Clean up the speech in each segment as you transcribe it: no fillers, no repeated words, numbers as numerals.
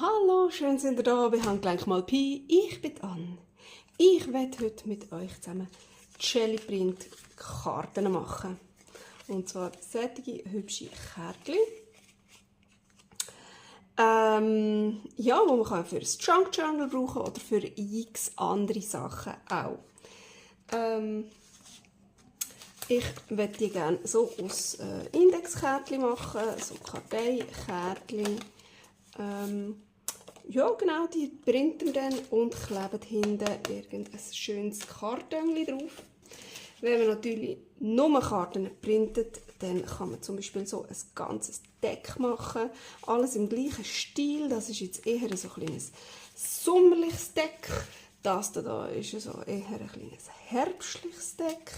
Hallo, schön sind ihr da bei Handgelenk mal Pi. Ich bin Anne. Ich werde heute mit euch zusammen Jellyprint Karten machen. Und zwar solche hübsche Kärtchen. Ja, die man für das Junk Journal brauchen oder für x andere Sachen auch. Ich möchte die gerne so aus Indexkärtchen machen, so Karteikärtchen. Ja, genau, die printen dann und kleben hinten irgendein schönes Karton drauf. Wenn man natürlich nur Karten printet, dann kann man zum Beispiel so ein ganzes Deck machen. Alles im gleichen Stil. Das ist jetzt eher so ein kleines sommerliches Deck. Das da ist so eher ein kleines herbstliches Deck.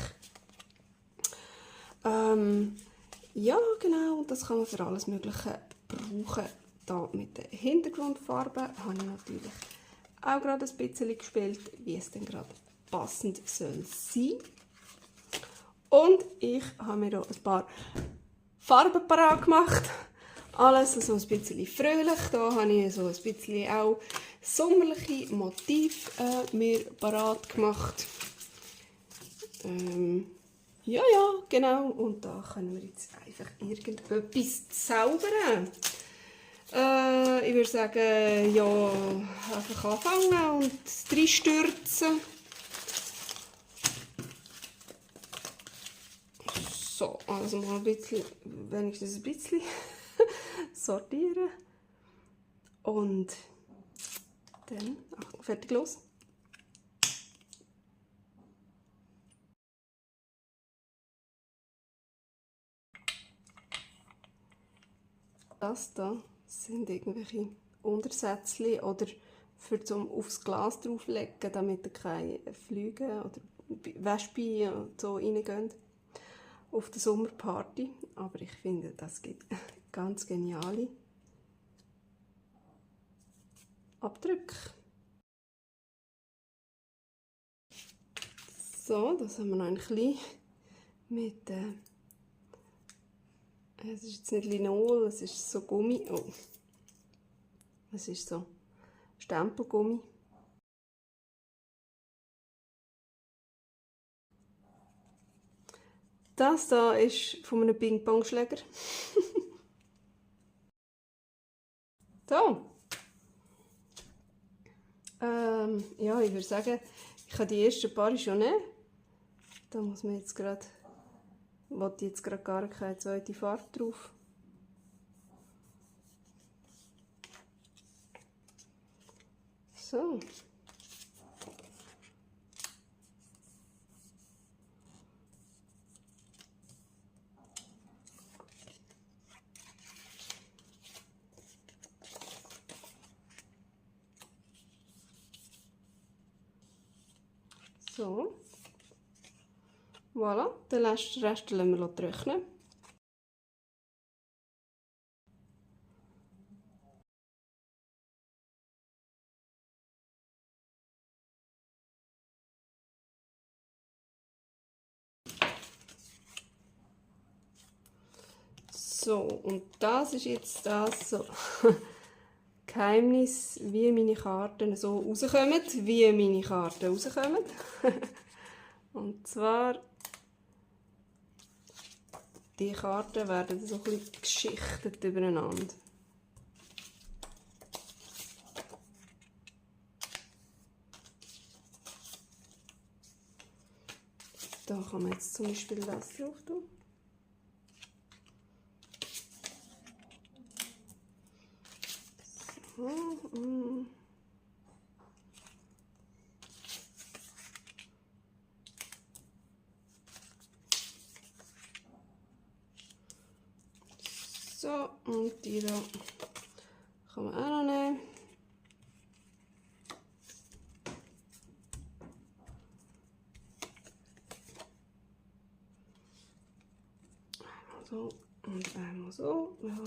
Ja, genau, das kann man für alles Mögliche brauchen. Da mit den Hintergrundfarben habe ich natürlich auch gerade ein bisschen gespielt, wie es denn gerade passend soll sein. Und ich habe mir hier ein paar Farben parat gemacht. Alles so ein bisschen fröhlich. Da habe ich so ein bisschen auch sommerliche Motive mir parat gemacht. Ja, genau. Und da können wir jetzt einfach irgendetwas zaubern. Ich würde sagen, ja, einfach anfangen und reinstürzen. So, also mal ein bisschen, wenigstens ein bisschen sortieren. Und dann, Achtung, fertig, los. Das da sind irgendwelche Untersätzchen oder für zum aufs Glas drauflegen, damit keine Flüge oder Wespen und so reingehen auf der Sommerparty. Aber ich finde, das gibt ganz geniale Abdrücke. So, das haben wir noch ein bisschen mit es ist jetzt nicht Linol, es ist so Gummi. Oh. Es ist so Stempelgummi. Das da ist von einem Ping-Pong-Schläger. So. Ja, ich würde sagen, ich kann die ersten paar schon nehmen. Da muss man jetzt gerade, wollte jetzt gerade gar keine zweite Farbe drauf. So. So. Voilà, den Rest lassen wir trocknen. So, und das ist jetzt das so Geheimnis, wie meine Karten so rauskommen, Und zwar, die Karten werden so ein bisschen geschichtet übereinander. Da kann man jetzt zum Beispiel das drauf tun. So, und die da kann man auch noch nehmen. Einmal so und einmal so. Ja.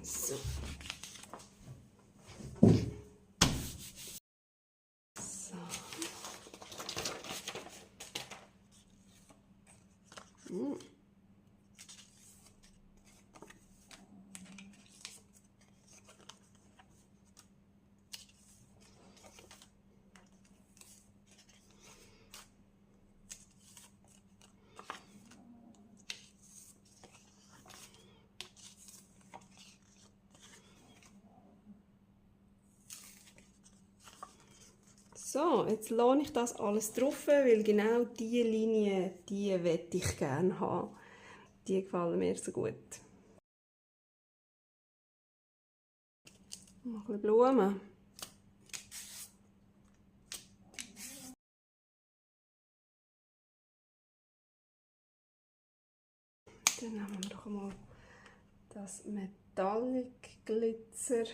So. So. So, jetzt lasse ich das alles drauf, weil genau diese Linie, die möchte ich gerne haben. Die gefallen mir so gut. Noch ein bisschen Blumen. Dann nehmen wir doch mal das Metallic Glitzer.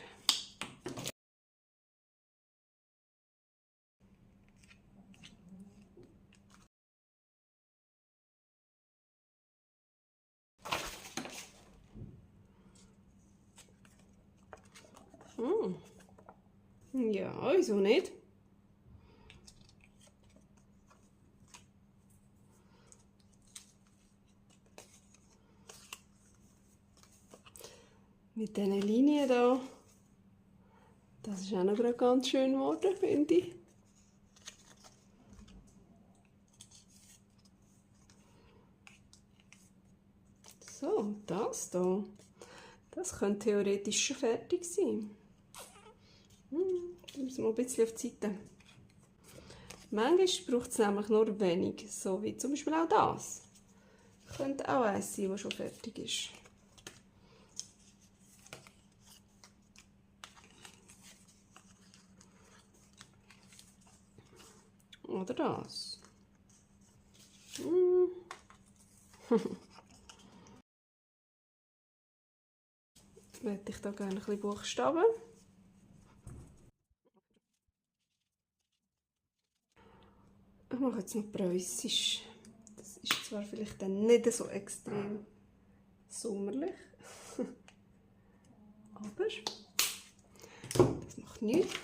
Ja, wieso nicht? Mit diesen Linien hier, das ist auch noch ganz schön geworden, finde ich. So, das hier, das könnte theoretisch schon fertig sein. Da müssen wir ein bisschen auf die Seite. Manchmal braucht es nämlich nur wenig, so wie zum Beispiel auch das. Könnte auch eins sein, das schon fertig ist. Oder das. Möchte ich da gerne ein bisschen Buchstaben. Ich mache jetzt noch preußisch. Das ist zwar vielleicht dann nicht so extrem sommerlich, aber das macht nichts.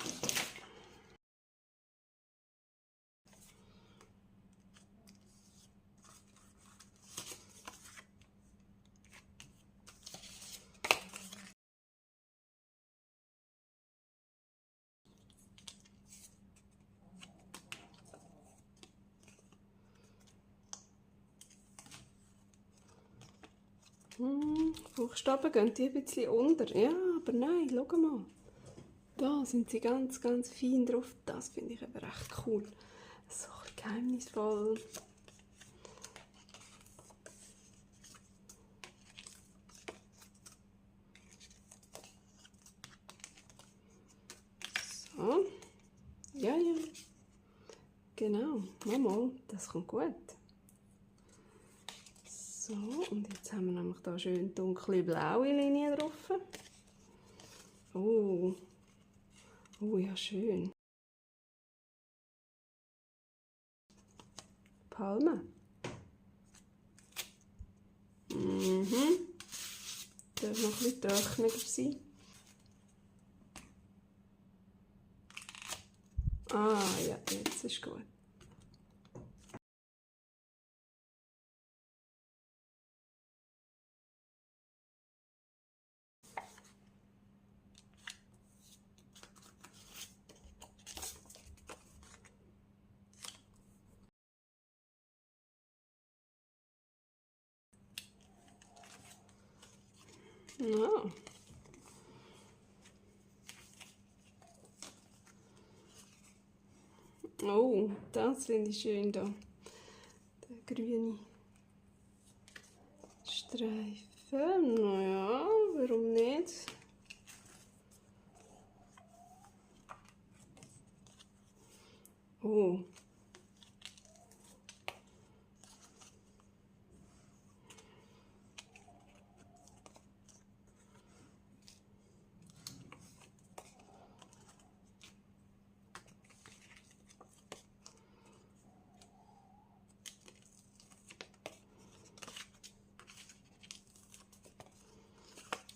Buchstaben gehen die ein bisschen unter. Ja, aber nein, schau mal. Da sind sie ganz, ganz fein drauf. Das finde ich aber echt cool. So ein bisschen geheimnisvoll. So. Ja, ja. Genau. Mal, das kommt gut. So, und jetzt haben wir nämlich da schön dunkle blaue Linien drauf. Oh, ja, schön. Palme. Darf noch ein bisschen trockener sein. Ah, ja, jetzt ist gut. Ja. Oh, das finde ich schön da. Der grüne Streifen. Naja, warum nicht? Oh.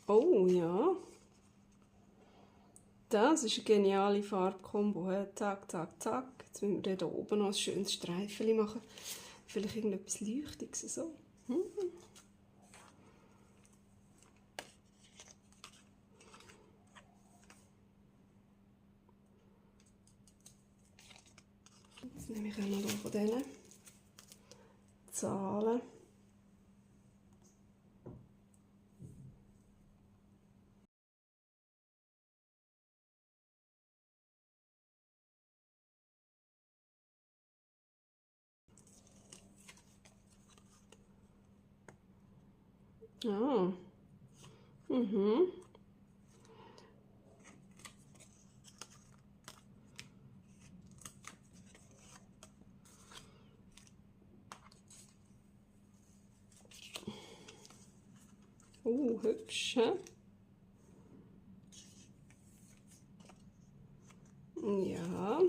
Oh ja. Das ist eine geniale Farbkombo. Zack, zack, zack. Jetzt müssen wir hier oben noch ein schönes Streifen machen. Vielleicht irgendetwas Leuchtiges. So. Jetzt nehme ich auch noch von diesen Zahlen. Ah. Mhm. Hübsch, hä? Ja.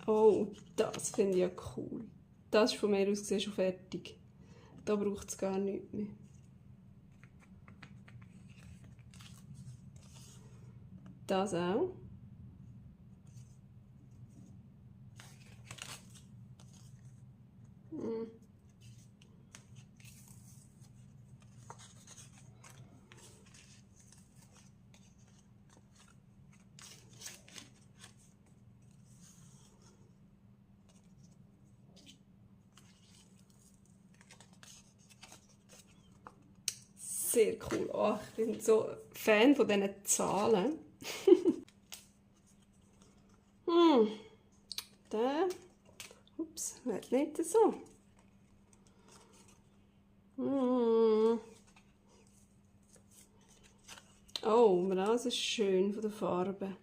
Oh, das finde ich ja cool. Das ist von mir aus gesehen schon fertig. Da braucht es gar nichts mehr. Das auch. Sehr cool. Oh, ich bin so Fan von diesen Zahlen. Der, ups, wird nicht so. Oh, das ist schön von der Farbe.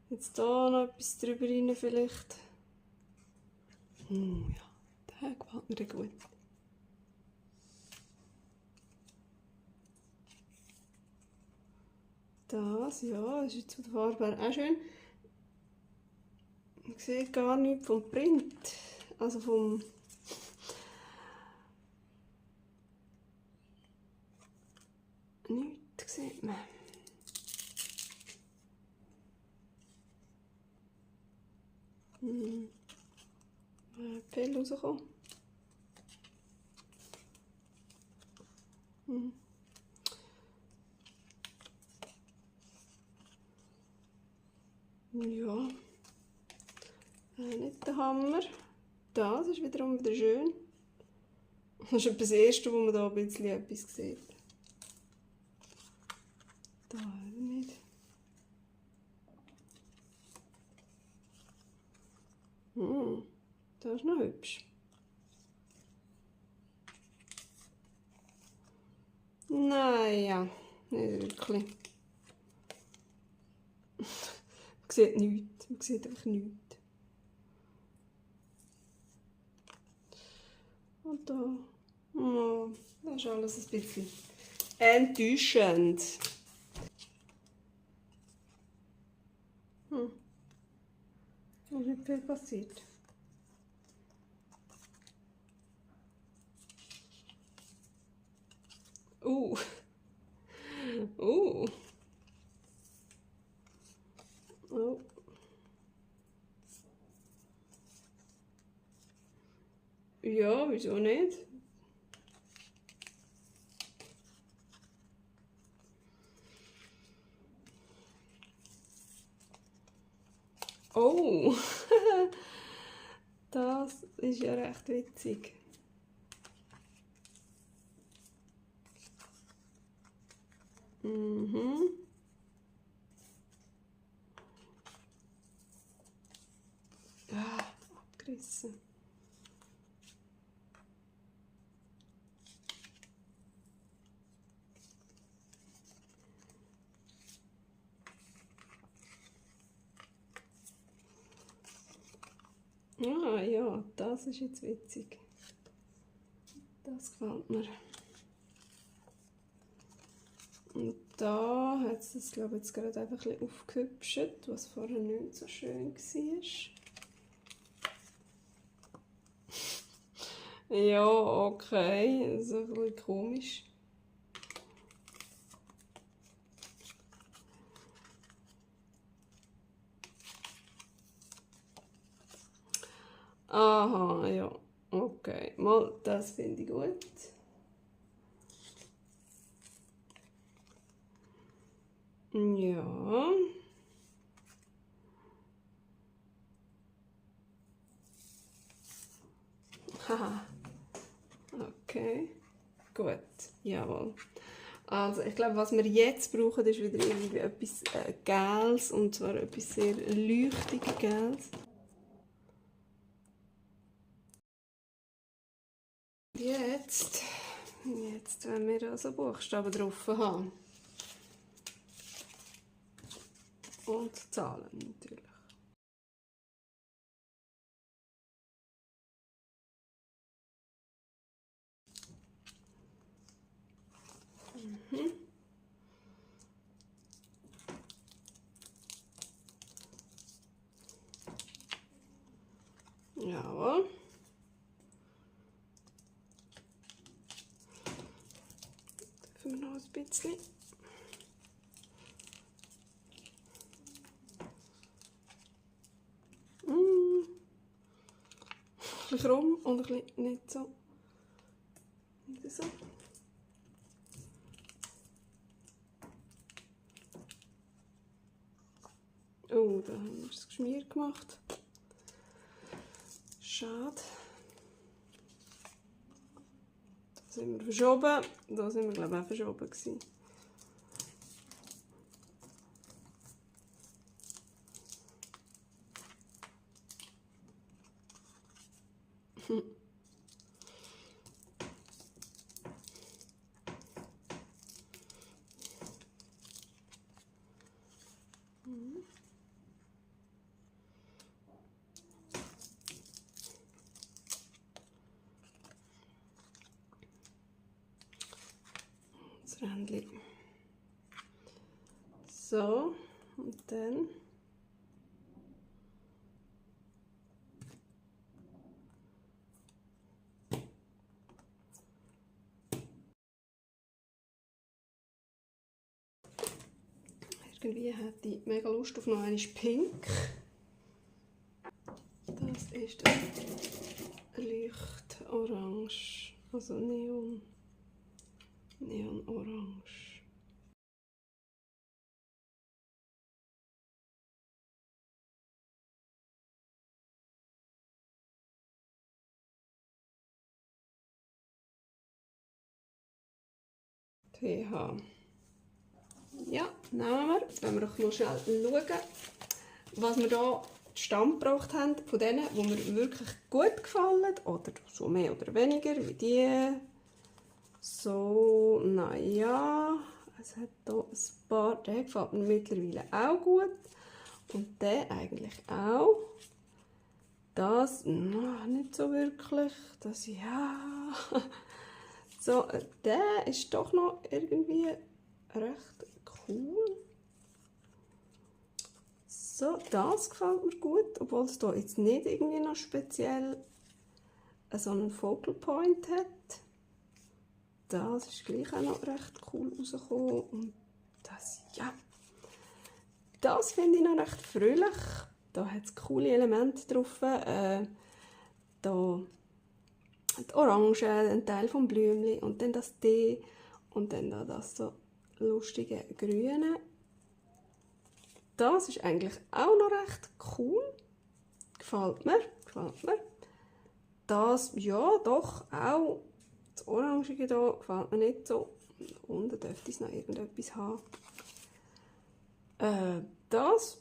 Jetzt da noch etwas drüber rein vielleicht. Ja, der gefällt mir gut. Das, ja, das ist jetzt von der Farbe her auch schön. Man sieht gar nichts vom Print. Also vom... Nichts sieht man. Fell rausgekommen. Ja, nicht der Hammer. Das ist wiederum wieder schön. Das ist etwa das Erste, wo man da ein bisschen etwas sieht. Da nicht. Das ist noch hübsch. Naja, nicht wirklich. Man sieht nichts. Man sieht einfach nichts. Und da. Oh, das ist alles ein bisschen enttäuschend. Da ist nicht viel passiert. Oh. Oh. Ja, wieso nicht? Oh. Das ist ja recht witzig. Ah, abgerissen. Ah ja, das ist jetzt witzig. Das gefällt mir. Und da hat es das, glaube ich, jetzt gerade einfach ein bisschen aufgehübscht, was vorher nicht so schön war. Ja, okay, so ein bisschen komisch. Aha, ja, okay, mal, das finde ich gut. Ja. Gut, jawohl. Also ich glaube, was wir jetzt brauchen, ist wieder irgendwie etwas Gelbes, und zwar etwas sehr leuchtiges Gelbes. Jetzt wenn wir also Buchstaben drauf haben. Und Zahlen natürlich. Mhm. Jawohl. Dürfen wir noch ein bisschen. Ein bisschen krumm und ein bisschen nicht so. Nicht so. Oh, da haben wir das Geschmier gemacht. Schade. Da sind wir verschoben. Da sind wir, glaube ich, auch verschoben gewesen. Das Rändchen. So, und dann irgendwie hätte ich mega Lust auf noch eine Pink. Das ist das Leuchtorange, also Neonorange. TH. Ja, nehmen wir. Jetzt wollen wir doch noch schnell schauen, was wir hier zustande gebracht haben, von denen, die mir wirklich gut gefallen, oder so mehr oder weniger, wie die. So, naja, es hat hier ein paar, der gefällt mir mittlerweile auch gut. Und der eigentlich auch. Das nicht so wirklich. Das, ja. So, der ist doch noch irgendwie recht cool. So, das gefällt mir gut, obwohl es hier jetzt nicht irgendwie noch speziell so einen Focal Point hat. Das ist gleich auch noch recht cool rausgekommen. Und das, ja, das finde ich noch recht fröhlich. Da hat es coole Elemente drauf. Da die Orange, ein Teil vom Blümchen und dann das Tee und dann da das so lustige Grüne. Das ist eigentlich auch noch recht cool. Gefällt mir. Das, ja, doch, auch das Orangige hier gefällt mir nicht so. Unten dürfte es noch irgendetwas haben. Das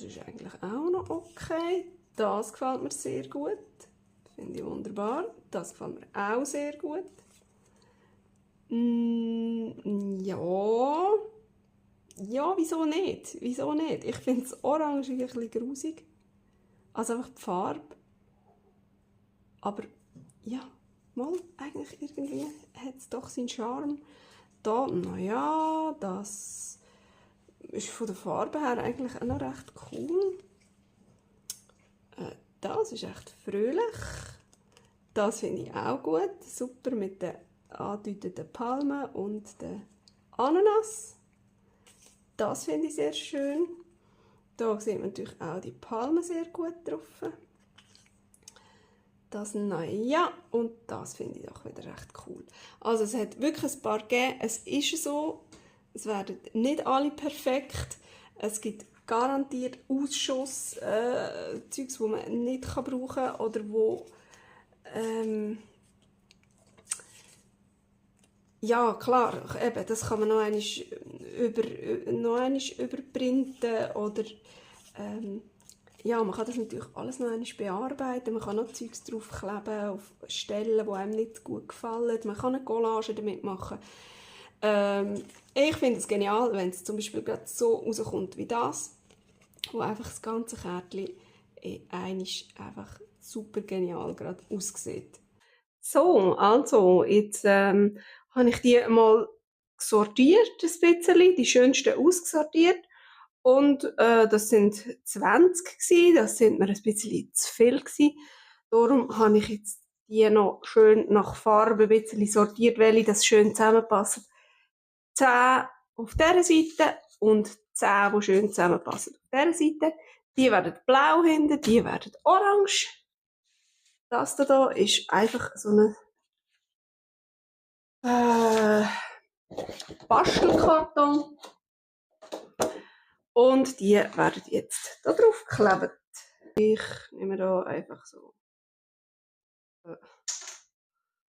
ist eigentlich auch noch okay. Das gefällt mir sehr gut. Finde ich wunderbar. Das gefällt mir auch sehr gut. Ja. Ja, wieso nicht? Wieso nicht? Ich finde das Orange ein bisschen grusig. Also einfach die Farbe. Aber ja, mal, eigentlich irgendwie hat es doch seinen Charme. Da, naja, das ist von der Farbe her eigentlich auch noch recht cool. Das ist echt fröhlich. Das finde ich auch gut. Super mit den andeutenden Palmen und der Ananas. Das finde ich sehr schön. Da sieht man natürlich auch die Palmen sehr gut drauf. Das naja, und das finde ich auch wieder recht cool. Also es hat wirklich ein paar gegeben. Es ist so, es werden nicht alle perfekt. Es gibt garantiert Ausschuss, Zeugs, die man nicht brauchen kann oder wo Ja, klar, eben, das kann man noch einmal überprinten oder ja, man kann das natürlich alles noch einmal bearbeiten. Man kann noch Zeugs draufkleben auf Stellen, die einem nicht gut gefallen. Man kann eine Collage damit machen. Ich finde es genial, wenn es zum Beispiel gerade so rauskommt wie das, wo einfach das ganze Kärtchen einmal einfach super genial gerade aussieht. So, also, jetzt habe ich die mal sortiert, ein bisschen, die schönsten ausgesortiert. Und das sind 20 gewesen, das sind mir ein bisschen zu viel gewesen. Darum habe ich jetzt die noch schön nach Farbe ein bisschen sortiert, welche das schön zusammenpassen. 10 auf dieser Seite und 10, die schön zusammenpassen auf dieser Seite. Die werden blau hinten, die werden orange. Das da ist einfach so eine äh, Bastelkarton. Und die werden jetzt da drauf geklebt. Ich nehme da einfach so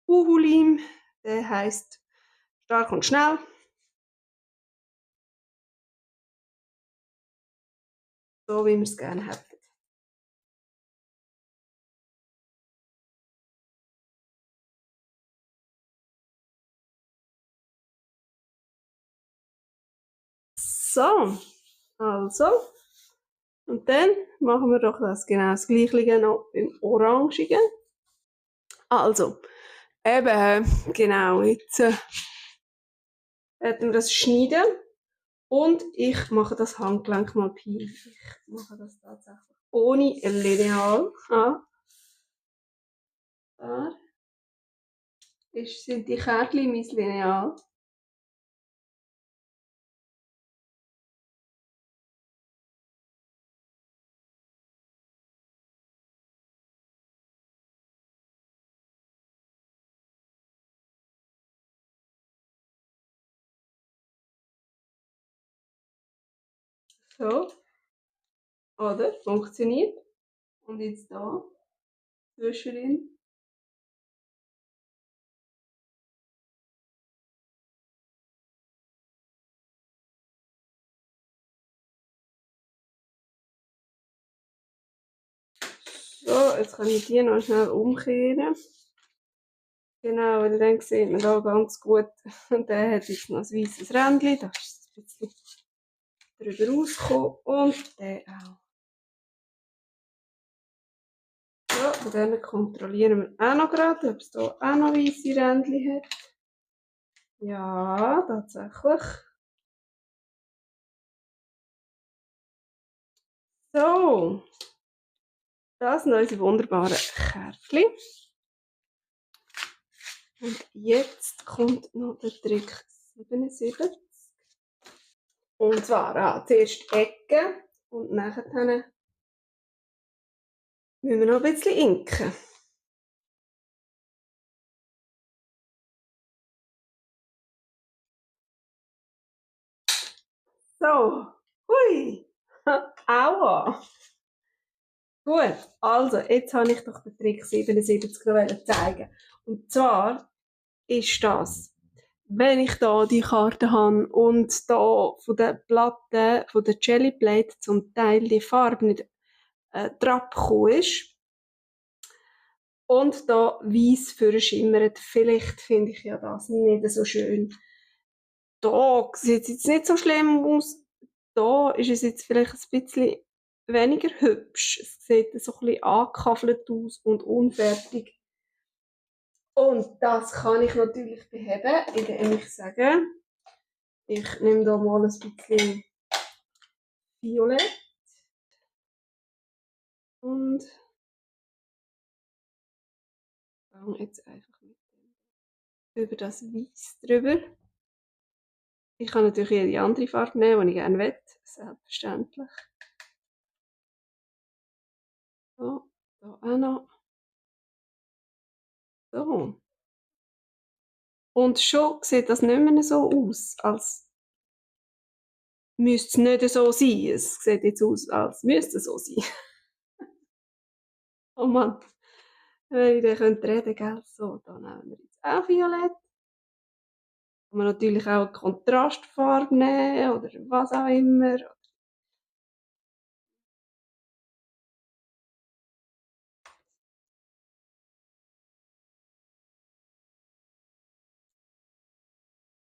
Uhulim, der heißt stark und schnell. So wie wir es gerne hätten. So, also. Und dann machen wir doch genau das Gleiche noch im Orangigen. Also, eben, genau, jetzt werden wir das schneiden. Und ich mache das Handgelenk mal pief. Ich mache das tatsächlich ohne Lineal. Da sind die Kärtchen mein Lineal. So, oder? Funktioniert. Und jetzt da, zwischendrin. So, jetzt kann ich die noch schnell umkehren. Genau, weil dann sieht man da ganz gut. Und der hat jetzt noch ein weißes Rändchen. Da ist ein bisschen drüber rausgekommen. Und der auch. So, und dann kontrollieren wir auch noch gerade, ob es hier auch noch weiße Rändchen hat. Ja, tatsächlich. So, das sind unsere wunderbaren Kärtchen. Und jetzt kommt noch der Trick 77. Und zwar zuerst die Ecke und nachher müssen wir noch ein bisschen inken. So, hui, aua. Gut, also jetzt habe ich doch den Trick 77 noch zeigen. Und zwar ist das, wenn ich da die Karte habe und da von der Platte, von der Jellyplate zum Teil die Farbe nicht gekommen ist und da weiss schimmert, vielleicht finde ich ja das nicht so schön. Da sieht es jetzt nicht so schlimm aus. Da ist es jetzt vielleicht ein bisschen weniger hübsch. Es sieht so ein bisschen angekaffelt aus und unfertig. Und das kann ich natürlich beheben, indem ich sage, ich nehme da mal ein bisschen Violett und gehe jetzt einfach mit über das Weiß drüber. Ich kann natürlich jede andere Farbe nehmen, die ich gerne will, selbstverständlich. So, da auch noch. So. Und schon sieht das nicht mehr so aus, als müsste es nicht so sein. Es sieht jetzt aus, als müsste es so sein. Oh Mann, wenn ich dann reden könnte, gell? So, da nehmen wir jetzt auch Violett. Kann man natürlich auch eine Kontrastfarbe nehmen oder was auch immer.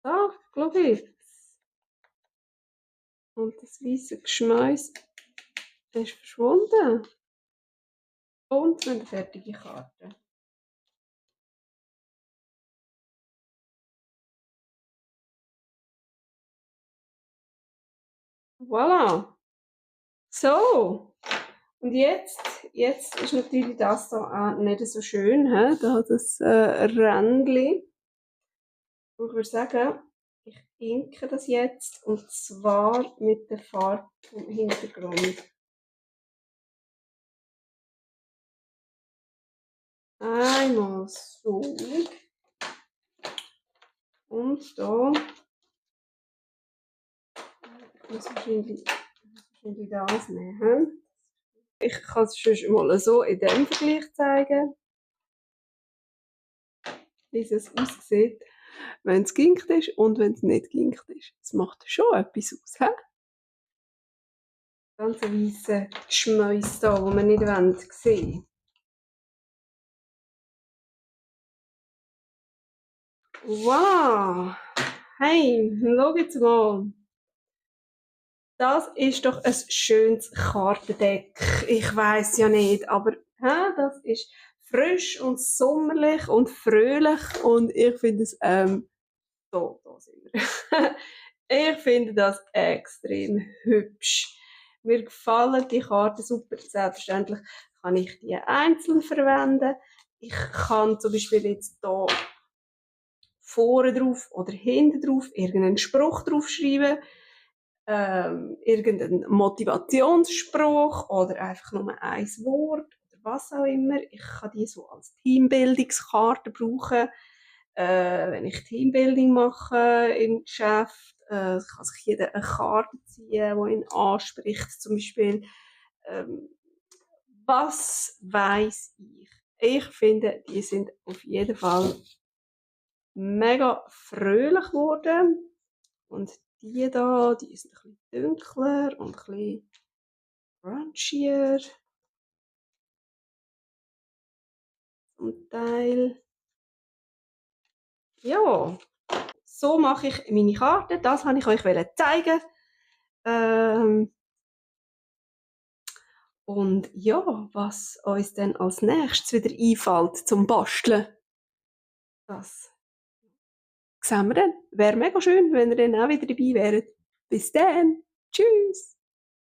Da, glaube ich. Und das weiße Geschmäus ist verschwunden. Und eine fertige Karte. Voilà. So. Und jetzt ist natürlich das hier auch nicht so schön, he? Da das Rändchen. Und ich würde sagen, ich inke das jetzt und zwar mit der Farbe vom Hintergrund. Einmal so. Und da muss wahrscheinlich das nehmen. Ich kann es schon mal so in dem Vergleich zeigen, wie es aussieht, wenn es ginkt ist und wenn es nicht ginkt ist. Es macht schon etwas aus. He? Ganz weisse Geschmäus da, die wir nicht sehen wollen. Wow! Hey, schau jetzt mal. Das ist doch ein schönes Kartendeck. Ich weiß ja nicht, aber das ist frisch und sommerlich und fröhlich und ich finde es, da sind wir. Ich finde das extrem hübsch. Mir gefallen die Karten super. Selbstverständlich kann ich die einzeln verwenden. Ich kann zum Beispiel jetzt hier vorne drauf oder hinten drauf irgendeinen Spruch draufschreiben. Irgendeinen Motivationsspruch oder einfach nur ein Wort oder was auch immer. Ich kann die so als Teambildungskarte brauchen. Wenn ich Teambuilding mache im Geschäft, kann sich jeder eine Karte ziehen, die ihn anspricht. Zum Beispiel, ähm, was weiß ich? Ich finde, die sind auf jeden Fall mega fröhlich geworden. Und die da, die ist ein bisschen dunkler und ein bisschen crunchier. Zum Teil. Ja, so mache ich meine Karte. Das wollte ich euch zeigen. Und ja, was uns dann als nächstes wieder einfällt zum Basteln, das sehen wir dann. Wäre mega schön, wenn ihr dann auch wieder dabei wäret. Bis dann. Tschüss.